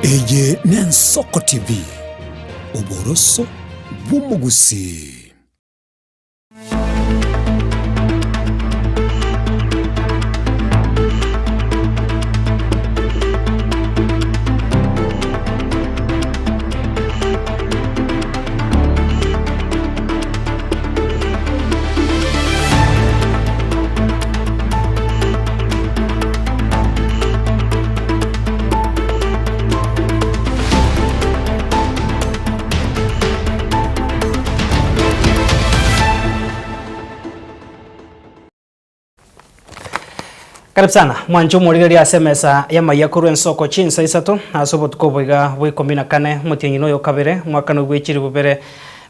Eye n'Ensoko TV, oboroso bw'omogusii. Karibu sana mwanche omorigereria ase emesa y'amaiya korwa ensoko chinsa isato ase obotuko oboiga bwa ikomi na kane omotienyi noyo kabere omwaka nobwe chilifu bibere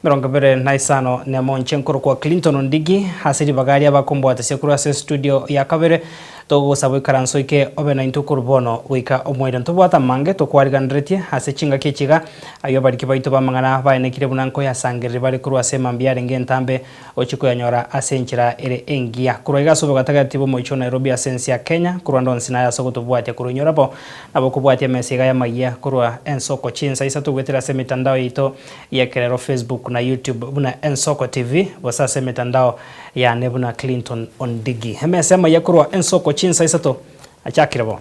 Emerongo ebere na isano nemo inche nkorokwa Clinton Ondigi ase ribaga ria abakombwatesia korwa ase estudio ya kabere togogosaba oikaranse oike obe naintwe korwa bono goika omoerio. Ntobwate amange tokwariganeretie ase chingaki echi iga ayio abariki baito b'amang'ana baenekire buna nkoyasangereria bare korwa ase emambia yarenge entambe ochie koyanyora ase enchera ere engiya. Korwa iga ase obogatagati bw'omochie o Nairobi ase ense ya Kenya, korwa ande onsi naye ase ogotobwatia korwa inyora bo nabo okobwatia emesa iga y'amayia korwa ensoko chinsa isato goetera ase emitandao yaito y'ekerero Facebook na YouTube buna Ensoko TV gose ase emetandao yane buna Clinton Ondigi. Emesa y'amayia korwa Ensoko chinsa isato achakire bono.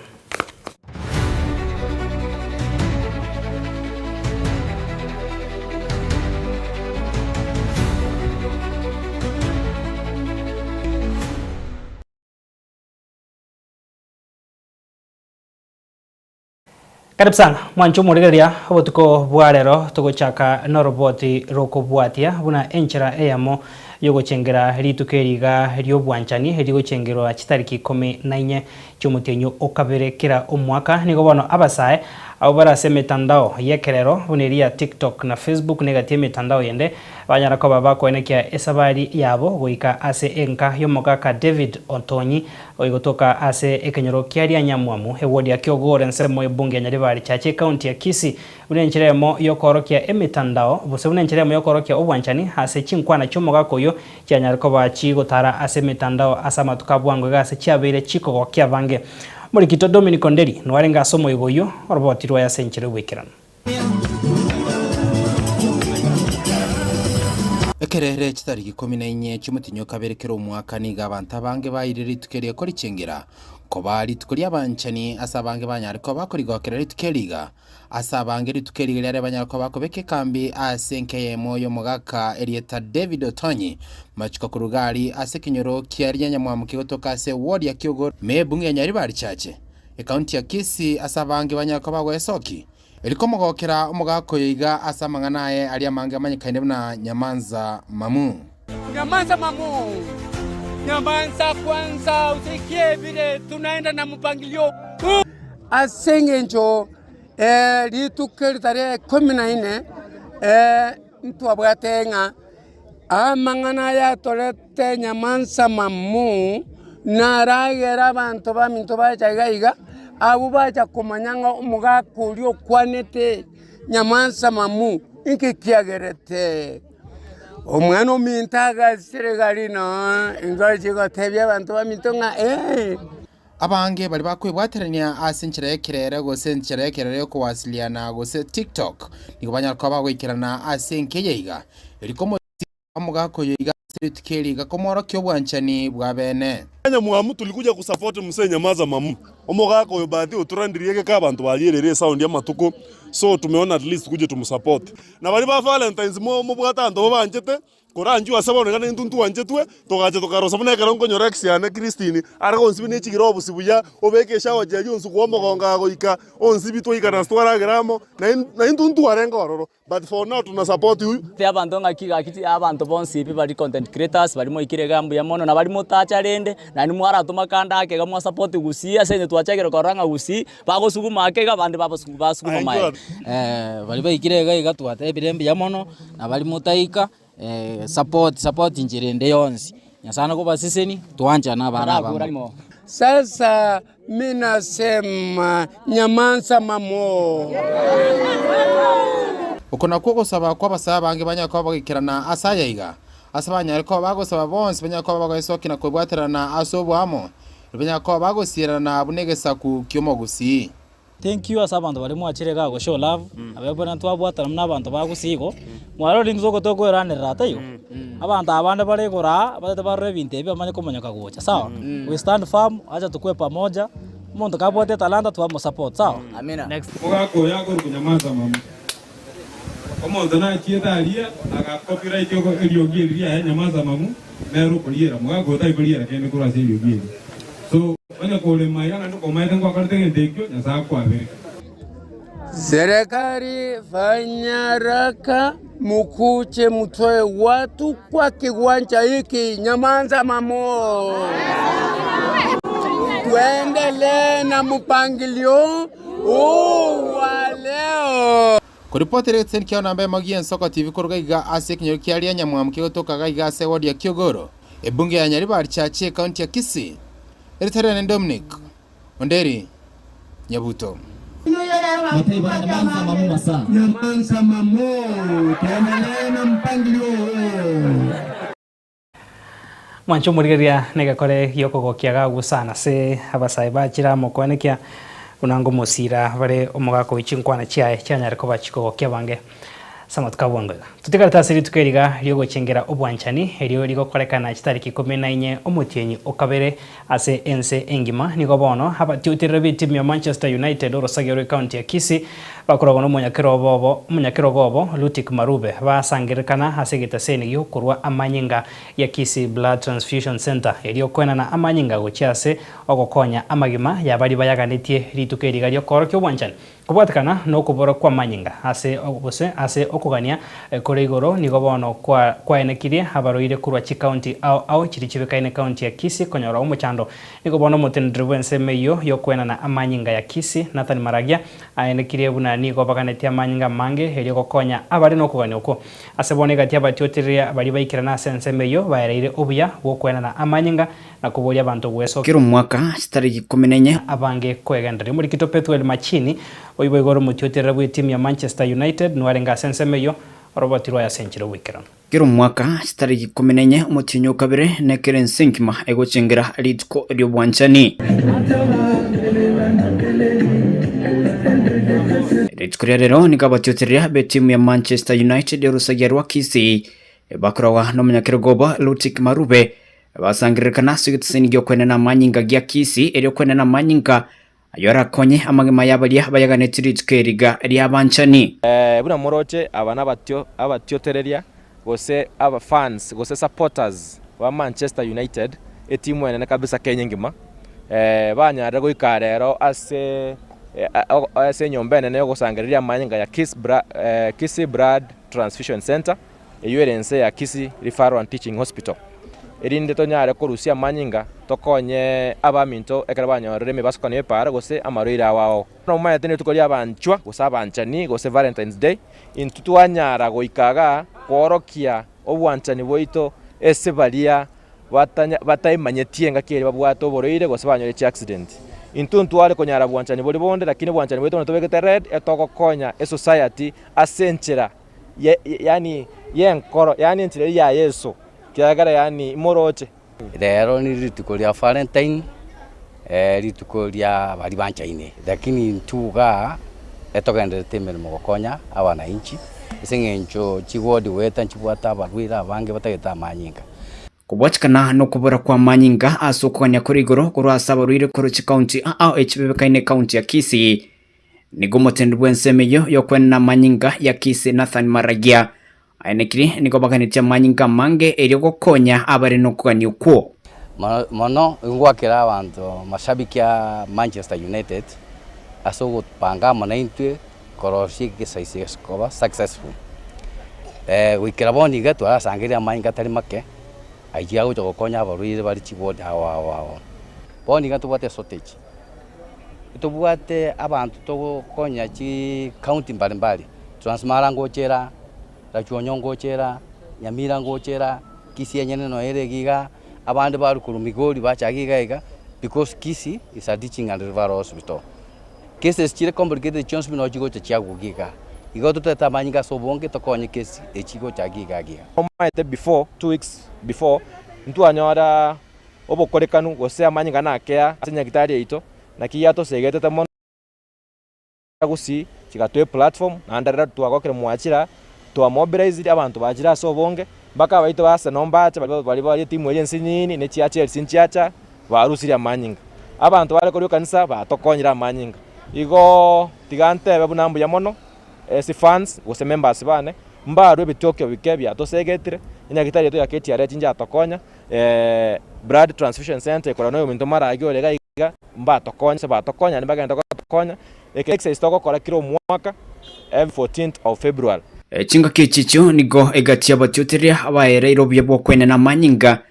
Karibu sana mwanche omorigereria obotuko bwa rero togochaka noroboti rokobwatia buna enchera eyemo yogochengera rituko eri iga riobwanchani rigochengerwa chitariki ikomi na inye chiomotienyi okabere kera omwaka nigo bono abasae abwo bare ase emetandao yekerero buna eria ya TikTok na Facebook na egati emetandao yende banyara koba bakoenekia esabari yabo goika ase enka yomogaka David Otonyi Oigotoka ase ekenyoro kia Rianyamwamu, ewodi ya Kiogoro ensemo y'ebunge ya Nyaribari Chache ekaunti ya Kisii, buna enchera eyemo y'okoorokia emetandao gose buna enchera eyemo y'okoorokia obwanchani ase chinkwana chi'omogaka oyio chianyare koba chigotara ase emetandao ase amatuko a bwango iga ase chiabeire chikogokia abange. Omorikito Dominic Onderi noarenge ase omoyega oyio oroboti rwaye ase enchera y'oboikeranu. Ekerere chitariki ikomi na inye chi'omotienyi o kabere kera omwaka nigo abanto abange baeire rituko eria korichengera, koba rituko ri'abanchani, ase abange banyare koba bakorigokera rituko eri iga. Ase abange rituko eri iga riare banyare koba bakobeka ekambi ase enka eyemo y'omogaka erieta David Otonyi, machiko korwa iga aria ase ekenyoro kia Rinyanyamwamu kegotoka ase eward ya Kiogoro, Mebung'u ya Nyaribari Chache. Ekaunti ya Kisii ase abange banyare koba gwesoki, eri komogokera omogaka oyo iga ase amang'ana aye aria amange amanyekaine buna Nyamanza Mamu. Nyamanza Mamu, Nyamanza kwanza usikie vile tunaenda na mpangilio huu. Ase engencho rituko eri tarehe ikomi na ine ntwabwate ng'a Amang'ana aya atorete nyamansa mamu, naragere abanto baminto bacha iga iga, abwo bacha komanya ng'a omogaka oria okwanete nyamansa mamu inki kiagerete. Omwana ominto agasire gari noo, ngochi gotebia abanto baminto ng'a ee. Abange baria bakwebwaterania ase enchera y'ekerere gose enchera y'ekerere y'okowasiliana gose TikTok nigo banyara koba bagoikerana ase enka eye iga, erio komotiga omogaka oyo iga ase rituko eri iga komworokia obwanchani bwa bene. Nyamwamu tulikuja kusupport mzee Nyamaza Mamu omogaka oyo bahati oturandirie egeka abanto barierere esound amatuko so tumeona at least tukuje tumusupport na baria ba Valentines mobwate abanto babanchete Koranchwe ase bono iga nintwe ntwanchetwe, togacha tokarosa buna ekero nkonyora ex yane Christine, are gonsibia ne chigirobusi buya, obeke eshower gel onsi kwa omogongo agoika, onsibi twaikaransa twaragera amo, na intwe ntwarenge ororo, but for now tuna support huyu. Tebia abanto ng'aki gaki abanto bonsi pi bari content creators baria moikire iga mbuya mono na baria motacha rende, naende mwaratoma kande ake iga mwa support gusii ase eng'encho twachakire korora ng'a gusii bagosuguma ake iga abande basuguma maega. Baria baikire iga iga twatebire mbuya mono. Na baria motaika support support inchera ende yonsi, Nyasaye nakobaseseni twanchane abana abamo. Sasa mi nasema nyamansa mamo. Oko nakwo ogosaba kw'abasae abange banyare koba bagaikerana ase aya iga, ase banyare koba bagosaba bonsi banyare koba bagoesokia na kwebwaterana ase oboamo, erio banyare koba bagosiererana buna egesaku ki'omogusii. Thank you ase abanto baria mwachire igaa go show love, nabo ekero twabwatana buna abanto ba gusii igo, mwarorire intwe togo tokoiranerera taiyo? Abanto aba bande bare igoro aa, batete barore ebinto ebi bamanye komonyoka gocha sawa? We stand firm, acha tokwe pamoja, omonto kabwate etalanta twamosupport sawa? Next. Omogaka oyo akorokwa Nyamansa Mamu. Omonto nachiete aria aga copyright eriogi eri riaye Nyamansa Mamu nere okoriera. Mogaka oyo tari koriera kende korwa ase eriogi eri. So onye korema iga naende komaete ngwakorete egento ekio Nyasae akwabere. Serikali fanya haraka mukuje mtoe watu kwa kiwanja hiki Nyamanza mamo. Tuendelee na mpangilio huu wa leo. Koripotera egeteseni kiao namba emo gi'Ensoko TV koruga iga ase ekenyoro kia Rianyamwamu kegotoka iga iga ase ewodi ya Kiogoro, ebunge ya Nyaribari Chache ekaunti ya Kisii. Erieta riane Dominic Onderi Nyabuto. Nyamanza mamo, tuendelee na mpangilio huu. Mwanche omorigereria negekore giokogokia gagusana ase abasae bachire amo koenekia buna ngomosira bare omogaka oyo chinkwana chiaye chianyare koba chikogokia abange ase amatuko a bwango iga. Totigarete ase rituko eri iga riogochengera obwanchani erio rigokorekana chitariki ikomi na inye omotienyi o kabere Ase ense engima nigo bono abatiotereri b'etimu ya Manchester United orosagio rw'ecounty ya Kisii bakoragwa n'omonyakerogo obo omonyakerogo obo Lutic Marube basangererekana ase egetaseni gi'okorwa amanyinga gia Kisii Blood Transfusion Centre erio koenana amanyinga gochia ase ogokonya amagima ya baria bayaganetie rituko eri iga riokoorokia obwanchani. Kobwatekana nokobora kw'amanyinga ase gose ase okogania kore igoro nigo bono kwaenekirie abarwaire korwa chikaunti ao ao chiria chibekaine ekaunti ya Kisii konyora omochando. Nigo bono omoteneneri bw'ensemo eyio y'okoenana amanyinga ya Kisii, Nathan Maragia, aenekirie buna nigo baganetie amanyinga amange erio gokonya abare nokogania okwo. Ase bono egati abatiotereria baria baikerana ase ensemo eyio baereire obuya bw'okoenana amanyinga na koboria abanto gwesokia. Kera omwaka chitariki ikomi na inye. Abange kwegendereria. Omorikito Pethuel Machini, oibo igoro omotioterera bw'etimu ya Manchester United, nwarenge ase ensemo eyio, oroboti rwaye ase enchera oboikeranu. Kera omwaka chitariki ikomi na inye omotienyi o kabere, nekero ense engima egochengera rituko ri'obwanchani. Rituko ria rero nigo abatiotereria b'etimu ya Manchester United orosagia rwa Kisii bakoragwa nomonyakerogo obo Lutic Marube Basangererekana ase egetiseni gi'okwenena amanyinga gia Kisii, erio kwenena amanyinga ayio arakonye amagima y'abaria bayaganetie rituko eriga ri'abanchani. Buna moroche aba nabatio abatiotereria gose aba fans gose supporters ba Manchester United etimu enene kabisa Kenya engima banyarire goika rero ase ase enyomba enene yogosangereria amanyinga ya Kisii Blood Transfusion Centre. eyio ere ense ya Kisii Referral and Teaching Hospital, erinde tonyare korusia amanyinga tokonye abaminto ekero banyorire emebasukano y'epaara gose amarwaire ao ao. Buna omanyete nerituko ri'abanchwa gose abanchani gose Valentine's Day, intwe twanyara goika igaa koorokia obwanchani bwaito ase baria bataemanyetie engaki eria babwate oborwaire gose banyore chiaccident. Intwe ntware konyara bwanchani boria bonde lakini obwanchani bwaito buna tobegete red etogokonya esociety ase enchera yaani y'enkoro, yaani enchera eyio ya Yeso, kiagera yaani imoroche. Rero ni rituko ria Valentine, rituko ria baria banchaine, lakini intwe igaa etogendererete emeremo gokonya abananchi ase eng'encho chiward goeta nchibwate abarwaire abange batagete amanyinga. Kobwatikana nokobora kw'amanyinga ase okogania kore igoro korwa ase abarwaire korwa chikaunti ao echibebekaine ekaunti ya Kisii, Nigo omoteneneri bw'ensemo eyio y'okwenena amanyinga ya Kisii Nathan Maragia aenekirie nigo baganetie amanyinga amange erio gokonya abare nokogania okwo. Mono ingwakera abanto mashabiki a Manchester United ase ogopanga amo naintwe korosia egesaisi eke koba successful. Goikera bono iga twarasangereire amanyinga atari make ayio agocha gokonya abarwaire bare chiward ao ao ao. Bono iga ntobwate eshortage. Ntobwate abanto togokonya chicounty mbalimbali, Transmara ngochera, Rachuonyo ngochera, Nyamira ngochera, Kisii enyene noyo ere iga iga, abande barwa korwa Migori bacha iga iga iga, because Kisii is a teaching and referral hospital. Cases chire complicated chionsi pi noo chigocha chiagwa iga iga. Igo totete amanyinga ase obonge tokonye case echi chigocha iga iga iga. Omanyete before, 2 weeks before, ntwanyora obokorekanu gose amanyinga nakea ase nyagitari yaito, naki yatosegetete mono. Gusii chigatoa eplatform naende rero twagokire mwachire twa mobilized abanto bachire ase obonge mpaka abaito ba Arsenal mbache baria baria bare etimu eria ensinini ne chia Chelsea nchiacha barusirie amanyinga. Abanto bare korwa ekanisa batokonyire amanyinga. Igoo tiga ntebe buna mbuya mono ase fans gose members bane mbarwe ebitokio bike biatosegetire, enyagitari yaito ya KTRH inchatokonya, blood transfusion center ekorwa na oyominto Maragi ore iga iga mbatokonye ase batokonye naende mbagende gotokonya, eke exercise togokora kera omwaka every 14th of February. Chingaki echi echio nigo egati y'abatioteria abaereire obuya bw'okwenena amanyinga,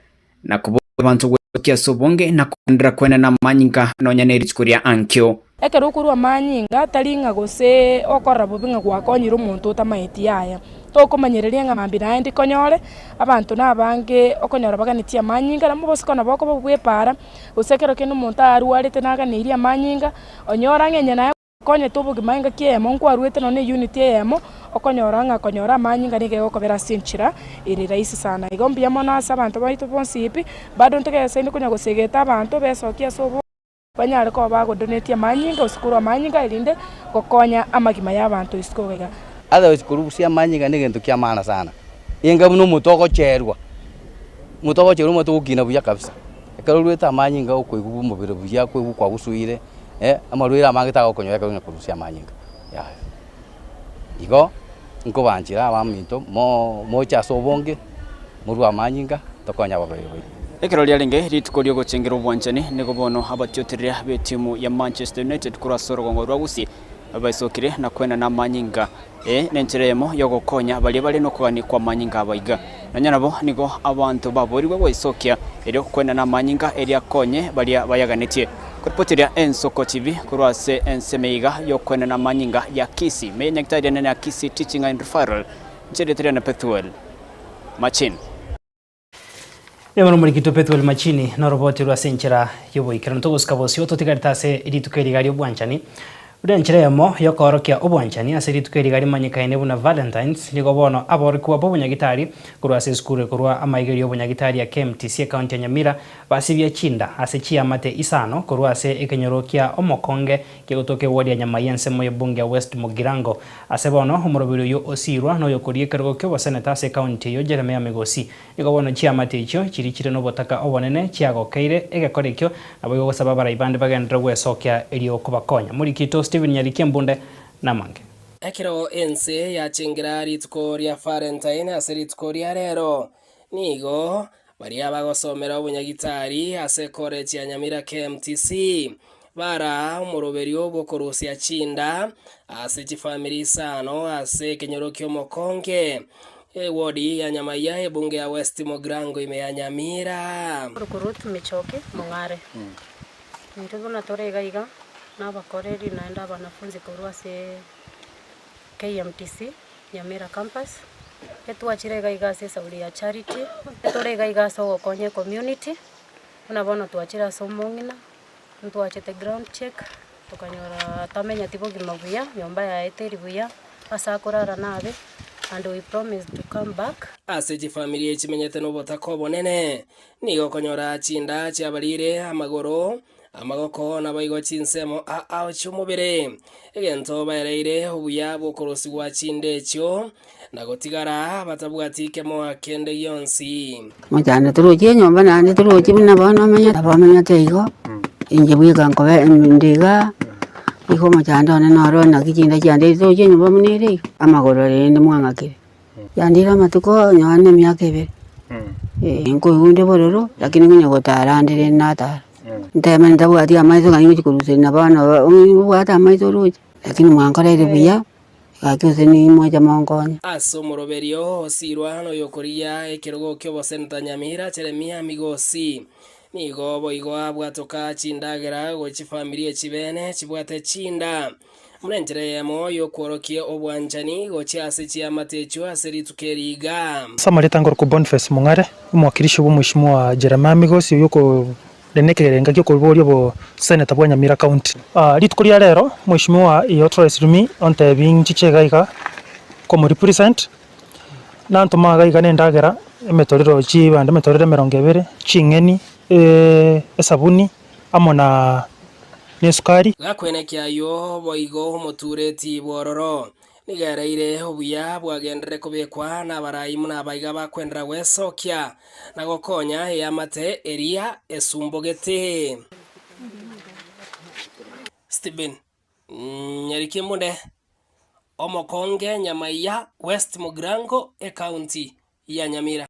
na koboria abanto gwesokia ase obonge na kogenderera kwenena amanyinga nonya ne rituko ria ankio. Ekero okorua amanyinga, tari ng'a gose okorora bobe ng'a gwakonyire omonto otamaeti yaya. Tokomanyereria ng'a mambia naye ndikonyore, abanto nabange okonyora baganetie amanyinga, nabo obosiko nabo okoba bw'epaara, gose ekero kende omonto arwarete naganeirie amanyinga, onyora ng'a onye naye okonyete obogima engaki eyemo nkwaruete nonye na eunit eyemo, okonyora ng'a konyora amanyinga nigo egokobera ase enchera ere rahisi sana. Igo mbuya mono ase abanto baito bonsi pi, bado ntogesaine konya gosegeta abanto besokie ase obo. Banyare koba bagodonetia amanyinga gose korwa amanyinga, erinde gokonya amagima y'abanto isiko iga. Otherwise korusia amanyinga negento kia maana sana, enga buna omonto ogocherwa, omonto ogocherwa omanyete ogokina buya kabisa. Ekero oruete amanyinga okoigwa omobere buya, okoigwa kwagosuire, amarwaire amange tagokonyora ekero onya korusia amanyinga, yaya. Igo, nkobanchera abaminto mo moche ase obonge, morue amanyinga, tokonye abarwaire baito. Ekero riarenge rituko ri'ogochengera obwanchani, nigo bono abatiotereria b'etimu ya Manchester United korwa ase orogongo rwa Gusii baisokire na kwenana amanyinga. Eye nenchera eyemo y'ogokonya baria bare nokogania kw'amanyinga abo iga. Nonya nabo nigo abanto baboorigwe gweisokia erio kwenana amanyinga erio akonye baria bayaganetie. Koripoteria Ensoko TV korwa ase ensemo iga y'okwenana amanyinga ya Kisii, Meya Nyagetari enene ya Kisii Teaching and Referral, inche rieta riane Pethuel Machin. Nigo nomorikito Pethuel Machini noroboti rwe ase enchera y'oboikeranu togosika bosio totigarete ase rituko eri iga ri'obwanchani. Buna enchera eyemo y'okoorokia obwanchani ase rituko eri iga rimanyekaine buna Valentines, nigo bono aborokigwa b'obonyagitari korwa ase esukuru ekorwa amaigerio y'obonyagitari ya KMTC ekaunti ya Nyamira basibia chinda ase chiamate isano korwa ase ekenyoro kia Omokonge kegotoka eward ya Nyamai ensemo y'ebunge ya West Mugirango. Ase bono omoroberi oyio osiirwa noyokoria ekerogo ki'oboseneta ase ekaunti eyio Jeremiah Migosi. Nigo bono chiamate echio chirichire nobotaka obonene chiagokeire egekora ekio, naboigo gosaba abarai bande bagenderere gwesokia erio kobakonya. Morikito Stephen Nyariki Embunde namange. Ekero ense yachengera rituko ria Valentine ase rituko ria rero, nigo baria bagosomera obonyagitari ase ecollege ya Nyamira KMTC baraa omoroberio bw'okorusia chinda ase chifamiri isano ase ekenyoro ki'omokonge Ewodi ya Nyamaiya, ebunge ya West Mugirango ime ya Nyamira. Korokwa Ruth Michoki Mong'are. Intwe buna tore iga iga, na abakoreri naende abanafunzi korwa ase KMTC Nyamira Campus, etwachire iga iga ase esauri ya charity, tore iga iga ase ogokonya ecommunity, buna bono twachire ase omong'ina, ntwachete ground check, tokanyora tamenyeti bogima buya, nyomba yaye teri buya, ase akorara nabe, and we promised to come back. Ase chifamiri echimenyete nobotaka obonene, nigo okonyora chinda chiabarire amagoro, amagoko naboigo chinsemo ao chi'omobere. Egento baereire obuya bw'okorosigwa chinda echio, na gotigara batabwati kemoa kende gionsi. Mochando torochi enyomba naende torochi buna bono omenyete nabo omenyete igo, inche bweka nkobe inde igaa, igo omochando one noro naki chinda chiandeire torochi enyomba buna ere iga, amagoro rende mwang'akire, yandeire amatuko nonye na emiaka ebere, eh, nkoigwa inde bororo, lakini konya gotara ande rende natara, nteme ntabwati amaiso naki ngochi koruseria na bono obwate amaiso oroche, lakini mwankoreire buya. Gaki gose nimoche monkonye. Ase omoroberio osirwa noyokorigia ekerogo ki'oboseneta Nyamira Jeremia Migosi nigo boigo abwatoka chindagera gochia chifamiri echibene chibwate chinda buna enchera eyemo y'okworokia obwanchani gochia ase chiamate echio ase rituko eri iga. Ase amarieta ngorokwa Boniface Mong'are, omowakilishi bw'omweshimiwa Jeremiah Migosi oyio oko Ere nekerenga gi'okoboria oboseneta bwa Nyamira County. Rituko ria rero mweshimiwa Eotroes Rumi ontebi nchiche iga iga komo represent, nantoma iga iga nendagera emetorero chibando emetorero emerongo ebere, ching'eni, esabuni amo na. Na esukari. Gakwenekia ayio boigo omotureti bw'ororo. Nigo ereire obuya bwagenderere kobekwa nabarai buna abaiga bakwendera gwesokia na gokonya eamate eria esumbogete. Stephen Nyarikembunde, Omokonge Nyamaiya, West Mugirango, Ecounty ya Nyamira.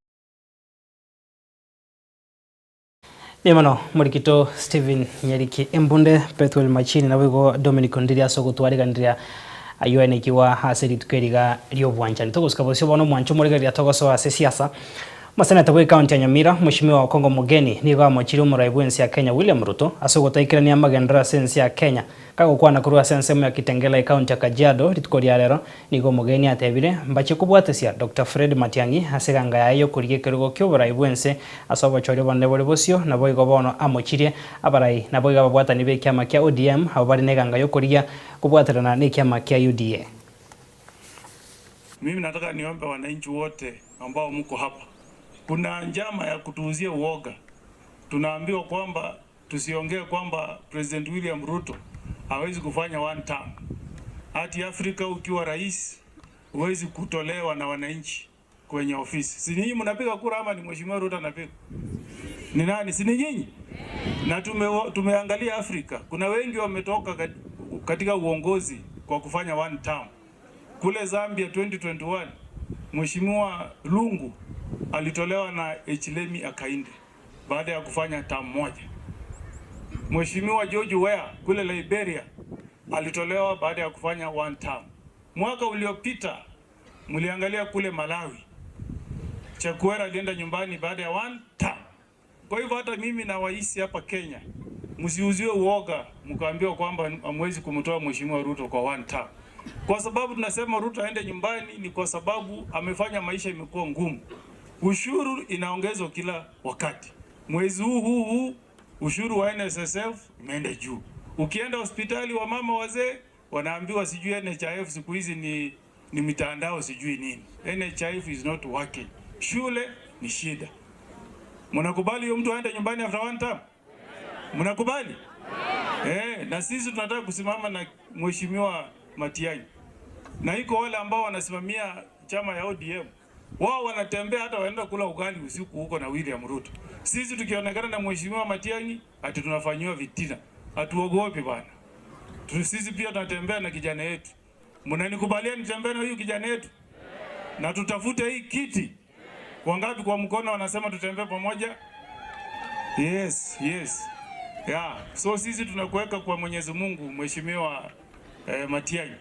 Mbuya mono Morikito Stephen Nyariki Embunde, Bethuel Machini naboigo Dominic Ondiri ase ogotwariganiria ayio aenekigwa ase rituko eri iga ri'obwanchani. Togosika bosio bono omwancho omorigereria togosoa ase siasa. Omoseneta bwe county ya Nyamira, Mweshimiwa Okong'o Omogeni nigo amochirie omorai bw'ense ya Kenya William Ruto ase ogotaikerania amagenderero ase ense ya Kenya. Kagokwana korwa ase ensemo ya Kitengela ecounty ya Kajiado rituko ria rero, nigo Omogeni atebire mbachie kobwatesia Doctor Fred Matiang'i ase eganga yaye y'okorigia ekerogo ki'oborai bw'ense ase obochori obonene bore bosio naboigo bono amochirie abarai naboigo ababwatani b'ekiama kia ODM abwo bare neganga y'okorigia kobwaterana nekiama kia UDA. Mimi nataka niombe wananchi wote ambao mko hapa, kuna njama ya kutuuzia uoga. Tunaambiwa kwamba tusiongee kwamba President William Ruto hawezi kufanya one term. Ati Afrika ukiwa rais huwezi kutolewa na wananchi kwenye ofisi. Si nyinyi mnapiga kura ama ni Mheshimiwa Ruto anapiga? Ni nani? Si ni nyinyi? Na tume, tumeangalia Afrika, kuna wengi wametoka katika uongozi kwa kufanya one term. Kule Zambia 2021 Mheshimiwa Lungu alitolewa na Hichilema Hakainde baada ya kufanya term moja. Mheshimiwa George Weah kule Liberia alitolewa baada ya kufanya one term. Mwaka uliopita mliangalia kule Malawi, Chakwera alienda nyumbani baada ya one term. Kwa hivyo hata mimi nawahisi hapa Kenya, msiuziwe uoga mkaambiwa kwamba hamwezi kumtoa Mheshimiwa Ruto kwa one term. Kwa sababu tunasema Ruto aende nyumbani ni kwa sababu amefanya maisha imekuwa ngumu. Ushuru inaongezwa kila wakati. Mwezi huu huu huu ushuru wa NSSF imeenda juu. Ukienda hospitali wa mama wazee wanaambiwa sijui NHIF siku hizi ni, ni mitandao sijui nini. NHIF is not working. Shule ni shida. Mnakubali huyo mtu aende nyumbani after one term? Mnakubali? Eh, na sisi tunataka kusimama na Mheshimiwa Matiang'i. Na iko wale ambao wanasimamia chama ya ODM. Wao wanatembea hata waenda kula ugali usiku huko na William Ruto. Sisi tukionekana na Mheshimiwa Matiang'i ati tunafanyiwa vitina. Hatuogopi bwana. Sisi pia tunatembea na kijana yetu. Mnanikubalia nitembee na huyu kijana yetu? Na tutafute hii kiti. Wangapi kwa mkono wanasema tutembee pamoja? Yes, yes. Yeah. So sisi tunakuweka kwa Mwenyezi Mungu, Mheshimiwa eh, Matiang'i.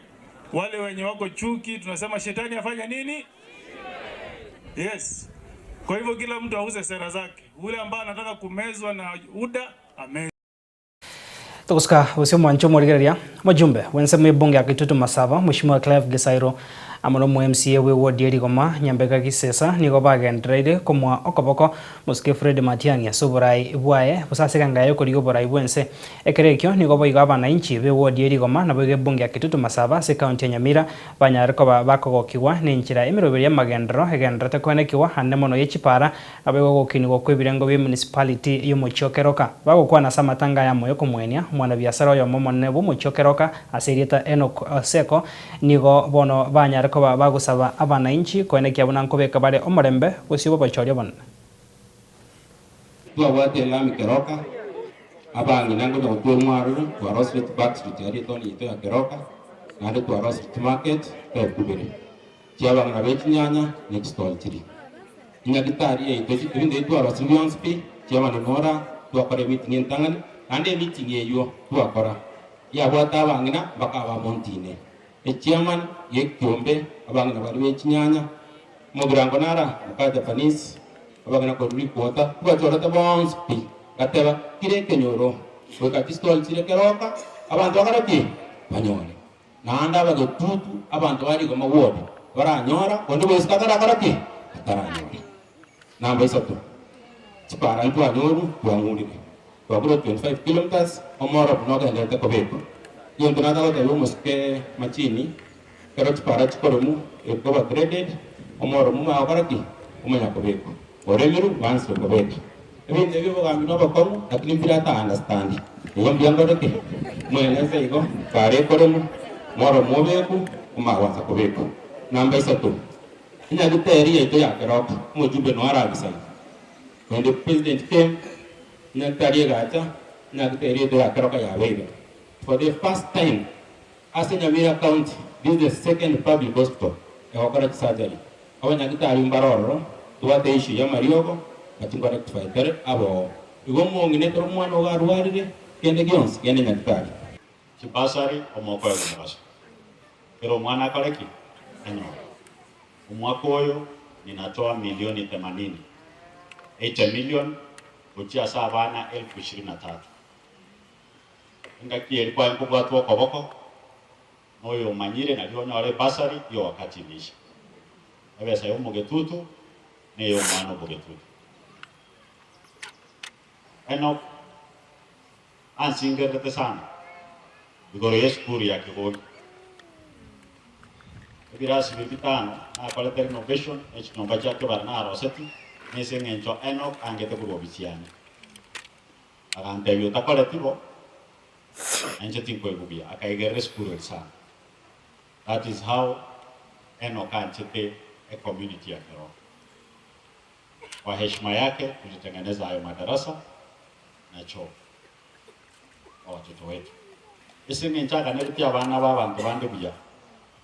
Wale wenye wako chuki tunasema shetani afanya nini? Yes. Kwa hivyo kila mtu auze sera zake. Ule ambaye anataka kumezwa na UDA amezwe. Togosika gose omwancho omorigereria, omojumbe bw'ensemo y'ebunge ya Kitutu Masaba, Mweshimiwa Clive Gisairo amo na omo MCA bwe ward ya Rigoma Nyambega Gisesa nigo bagendereire komoa okoboko mosike Fred Matiang'i ase oborai bwaye gose ase eganga yaye okorigia oborai bw'ense. Ekero ekio nigo boigo abanainchi be ward ya Rigoma naboigo ebunge ya Kitutu Masaba ase ekaunti ya Nyamira banyare koba bakogokigwa nenchera emeroberi y'amagenderero egendererete koenekigwa ande mono ye chipara Naboigo ogokinigwa kw'ebirengo bie municipality y'omochie o Keroka. Bagokwana ase amatanga ayamo y'okomwenia omwanabiasara oyomo omonene bw'omochie o Keroka ase erieta Enock Oseko, nigo bono banyare koba bagosaba abanainchi koenekia buna nkobeka bare omorembe bosio bw'obochori obonene. Twabwate elami Keroka, abang'ina ngocha gotwa omwaroro, twarosire chiback street aria etown yaito ya Keroka, naende twarosire chimarket twekubire. Chiabang'ina be chinyanya ne chistall chiria. Chinyagitari yaito ebinto ebi twarosire bionsi pi, chiamanene ora, twakora emeeting entang'ani, naende emeeting eywo twakora, yabwate abang'ina mpaka abamontine. Echairman ya ekiombe, abang'ina baria be chinyanya, omogirango nara, moka Japanese, abang'ina korwa rikwota, twachorete bonsi pi, gateba kera ekenyoro, goika chistall chiria keroka, abanto bakore ki? Banyore. Naende abagetutu, abanto ba rigoma ward, baranyora, onde bwensi tatarakora ki? Ataranyora. Namba isato, chipara ntwanyorwa, twang'urire. Twagure 25 kilometres, omoro buna ogenderete kobekwa. Egento natagotebia omosike machini, ekero chipara chikoremwa, ekoba graded, omoro momanya gokora ki? Omanya kobekwa. Oremirwe, baansire kobeka. Ebinto ebi obogambi nobokong'u, lakini mbire ata understand. Igo mbuya nkore ki? Moeleze igo, kare ekoremu, mworo mobeku, omagwansa kobekwa. Namba isato, enyagiteri yaito ya Keroka, omojumbe noe arabisa iga. When the president came, enyagitari egacha, enyagiteri yaito ya Keroka yabeire. For the first time, ase Nyamira County, this is the second public hospital egokora chisurgery. Abanyagitari mbare ororo, tobwate issue y'amariogo, but nko rectify tore aboo. Igo omong'ina ekero omwana ogo arwarire, kende gionsi genda nyagitari. Chibasari omokoegwa omogaso. Kera omwana akore ki? Anyore. Omwaka oyo ninatoa milioni themanini, 80 million, gochia ase abana elfu ishirini na tatu. Engaki eria kwaye nkobwatwa okoboko noyo omanyire nario onyore ebasari hiyo wakati imeisha. Ebesa y'omogetutu ney'omwana omogetutu. Enock ansingererete sana igoro y'esukuru ya Kigogi. Ebirasi biria bitano nakorete renovation ne chinyomba chia kebara naroseti nese eng'encho Enock angete korwa ofisi yane. Agantebia otakoreti bo nainche tinkoigwa buya. Akaigerera esukuru eria sana. That is how Enock anchete ecommunity ya Keroka. Kwa heshima yake tulitengeneza hayo madarasa na choo kwa watoto wetu. Ase eng'encho aganeretie abana ba abanto bande buya,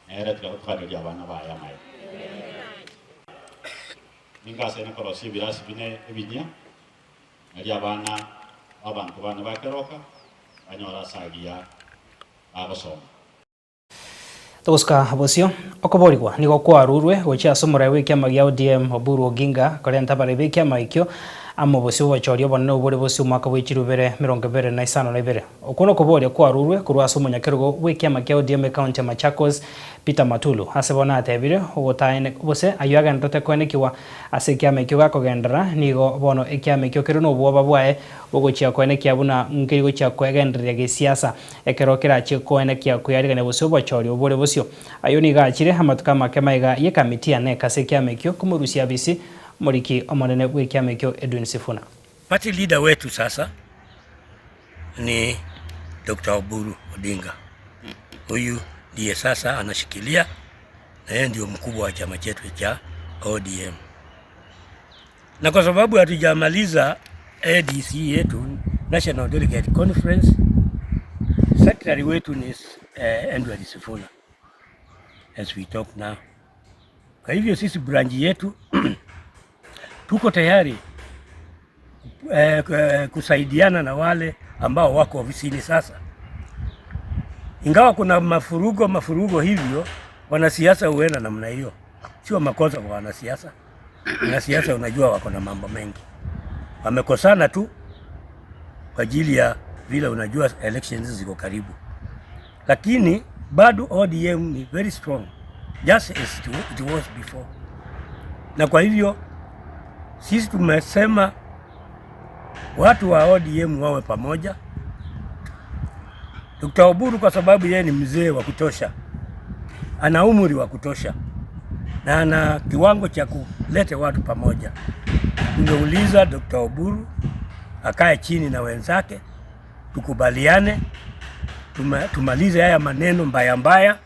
nere tiga gotuganeria abana baye amaya. Ninga asene korosia ebirasi bine ebinyia, nario abana ba abanto bane ba Keroka banyore ase agiya bagosoma. Togosuka bosio, okoborigwa nigo kwarurwe gochia ase omorai bw'ekiama gia ODM Oburu Oginga korenta abarai b'ekiama ekio amo bosio obochori obonene obore bosio omwaka bwe chilifu ibere emerongo ebere na isano na ibere. Okwo nokoboria kwarurwe korwa ase omonyakerogo bw'ekiama kia ODM ekaunti ya Machakos Peter Matulu ase bono atebire ogotaene gose ayio agenderete koenekigwa ase ekiama ekio gakogenderera nigo bono ekiama ekio kere nobwoba bwaye bogochia koenekia buna nkeri gochia kwegendereria gesiasa Ekero kerachie koenekia koyarigania bosio obochori obore bosio. Ayio nigo achire amatuko amake magega y'ekamiti ya NEC ase ekiama ekio komorusia abisi omoriki omonene bw'ekiama ekio Edwin Sifuna. Party leader wetu sasa ni Dr. Oburu Odinga. Huyu ndiye sasa anashikilia na yeye ndio mkubwa wa chama chetu cha ODM. Na kwa sababu hatujamaliza ADC yetu National Delegate Conference, secretary wetu ni eh, Edward Sifuna as we talk now. Kwa hivyo sisi branch yetu tuko tayari eh, eh, kusaidiana na wale ambao wako ofisini sasa, ingawa kuna mafurugo mafurugo hivyo, wanasiasa huenda namna hiyo, sio makosa kwa wanasiasa. Wanasiasa unajua wako na mambo mengi, wamekosana tu kwa ajili ya vile unajua elections ziko karibu, lakini bado ODM ni very strong just as it was before, na kwa hivyo sisi tumesema watu wa ODM wawe pamoja. Dr. Oburu kwa sababu yeye ni mzee wa kutosha, ana umri wa kutosha na ana kiwango cha kuleta watu pamoja. Tumeuliza Dr. Oburu akae chini na wenzake, tukubaliane, tumalize haya maneno mbaya mbaya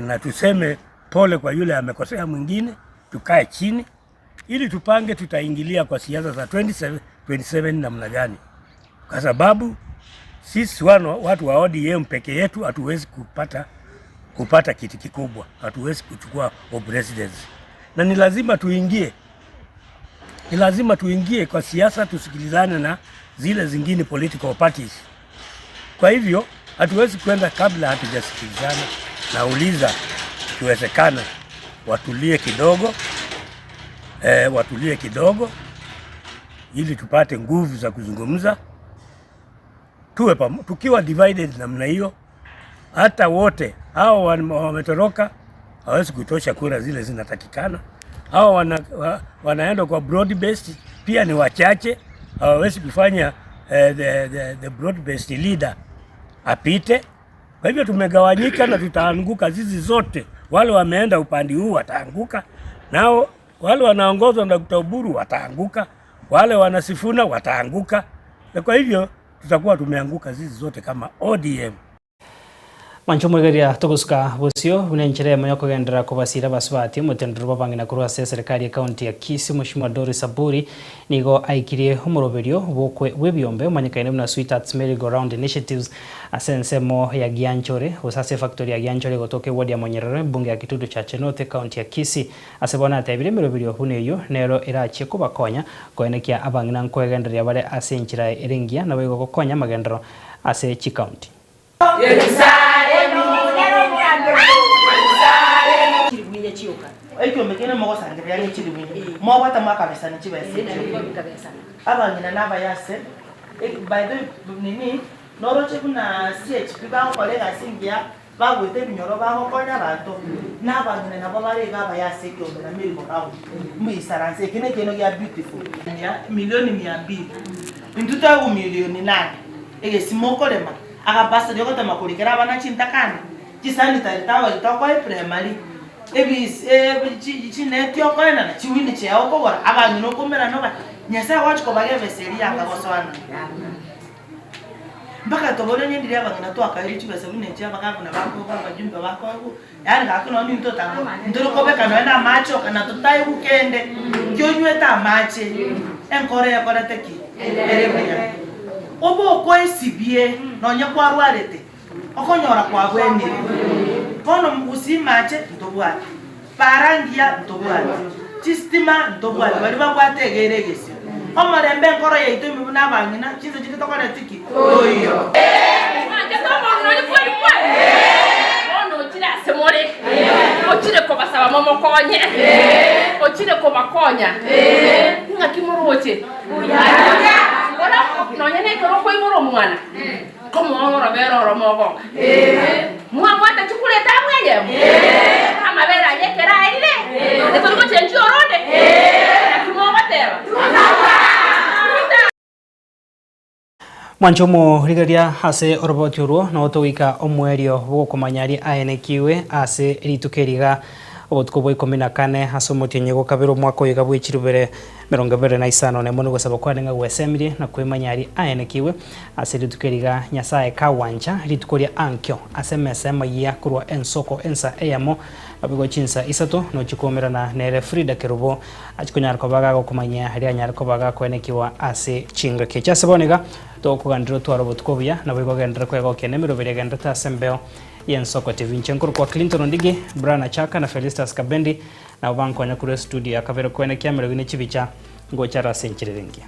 na tuseme pole kwa yule amekosea mwingine, tukae chini ili tupange tutaingilia kwa siasa za 27, 27 namna gani, kwa sababu sisi wano, watu wa ODM peke yetu hatuwezi kupata, kupata kiti kikubwa, hatuwezi kuchukua presidency, na ni lazima tuingie, ni lazima tuingie kwa siasa, tusikilizane na zile zingine political parties. Kwa hivyo hatuwezi kwenda kabla hatujasikilizana. Nauliza ikiwezekana watulie kidogo e, watulie kidogo ili tupate nguvu za kuzungumza. Tuwe pam, tukiwa divided namna hiyo, hata wote hao wametoroka hawezi kutosha kura zile zinatakikana. Hao wana, wa, wanaenda kwa broad based pia ni wachache, hawawezi kufanya eh, the, the, the broad based leader apite. Kwa hivyo tumegawanyika na tutaanguka sisi zote. Wale wameenda upande huu wataanguka, nao wale wanaongozwa na Dr. Oburu wataanguka. Wale wanasifuna wataanguka, na kwa hivyo tutakuwa tumeanguka sisi zote kama ODM. Mwanche omorigereria togosuka bosio buna enchera eyemo yokogenderera kobasira abasubati omotenderero bw'abang'ina korwa ase eserekari y'ecounty ya Kisii Mweshimiwa Doris Aburi nigo aikirie omoroberio bw'okwe bw'ebiombe omanyekaine buna Sweethearts Merry Go Round Initiatives ase ensemo ya Gianchore gose ase efactory ya Gianchore egotoka eward ya Monyerere ebunge ya Kitutu Chache North ecounty ya Kisii. Ase bono atebirie emeroberio buna eyio nero erachie kobakonya koenekia abang'ina nkoegendereria bare ase enchera ere engiya naboigo gokonya amagenderero ase chicounty. Ekiombe kende mogosangereria ang'e chilifu mobwate mwakabesana chibesa echio. Abang'ina nabaya ase by the way nini noroche buna CHP bagokora egasi engiya bagoeta ebinyoro bagokonya abanto, na abang'ina nabo bare iga abaya ase ekiombe na merry go round mbuisaranse eke nekeino gia beautiful. Milioni mia mbili intwe toegwe milioni nane egesima okorema Agapastori ogotema korikera abana chintakana, chisanitary towel tokoa eprimary, ebis chineti okoenana, chiwini chiaye okogora, abang'ina okomerana oba Nyasaye agochi kobaga ebesa eria yakagosoana. Mpaka tobore onye ndiria abang'ina twakairwe chibesa buna echi abagavana bakoegwa abajumbe bakoegwa, yaani gaki nonye intwe otanga ntore kobeka nonye na amache oka na totaegwa kende, ki onywete amache, enkoro ekorete ki? Ere buya. Obe okoesibie nonye kwarwarete, okonyora kwabwenire. Bono gusii mache ntobwate, para ngiya ntobwate, chistima ntobwate, baria babwate egere egesio. Omorembe enkoro yaito ime buna abang'ina, chinse chinde tokoreti ki? Toiyo. Mwanchete omong'ina oria kweri kweri? Bono ochire ase more, ochire kobasaba momokonye, ochire kobakonya. Ing'aki moroche? Ora nonya nekero okoibora omwana, komoa orobere oro mogonga. Mwabwata chikura etamu eyemo, amabere aye ekero aerire, naende tori gochenchia oronde. Naki mogoteba? Mwanche omorigereria ase oroboti orwo, nabo togoika omoerio bw'ogokomanya aria aenekiwe ase rituko eri iga, obotuko bwa ikomi na kane ase omotienyi o kabere omwaka oyo iga bwe chirubere 25 nemo nogosaba kwane ng'a gwesemirie na kwemanya aria aenekiwe ase rituko eri iga Nyasae kagwancha rituko ria ankio ase emesa emayia korwa ensoko ensa eyemo naboigo chinsa isato nochie koumerana nere Frida Kerubo Achia konyara koba gagokomanyia aria anyare koba gakoenekiwa ase chingaki echi. Ase bono iga, togokoganderera otware obotuko obuya, naboigo ogenderere kwegokia nemeroberi egendererete ase embeo y'ensoko TV. Inche nkorokwa Clinton Ondigi, Brian Achaka na Felistus Kabendi nabo bankonya korwa estudio ya kabere koenekia emerogi ne chibicha ngocha are ase enchera ere engiya.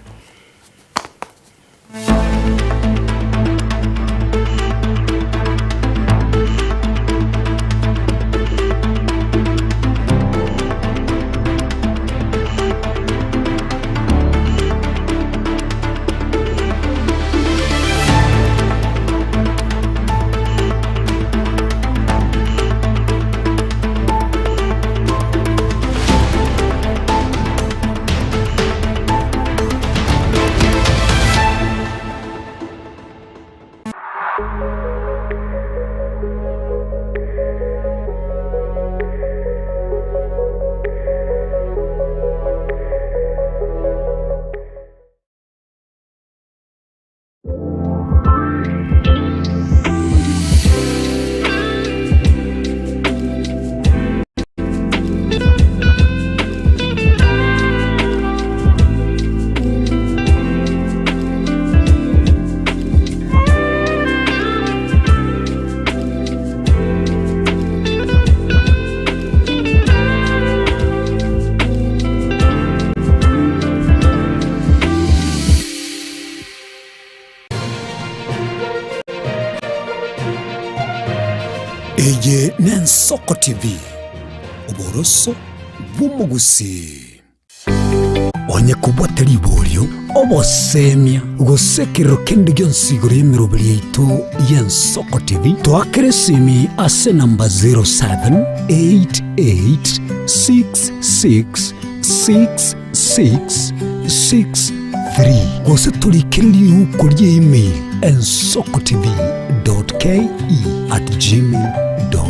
Eye n'Ensoko TV, oboroso bw'omogusii. Onye kobwate riborio, obosemia, gose ekerero kende gionsi igoro y'emeroberi yaito y'Ensoko TV, toakere esimi ase enamba 0788666663 gose torikere riuko ria email ensokotv.ke@gmail.com.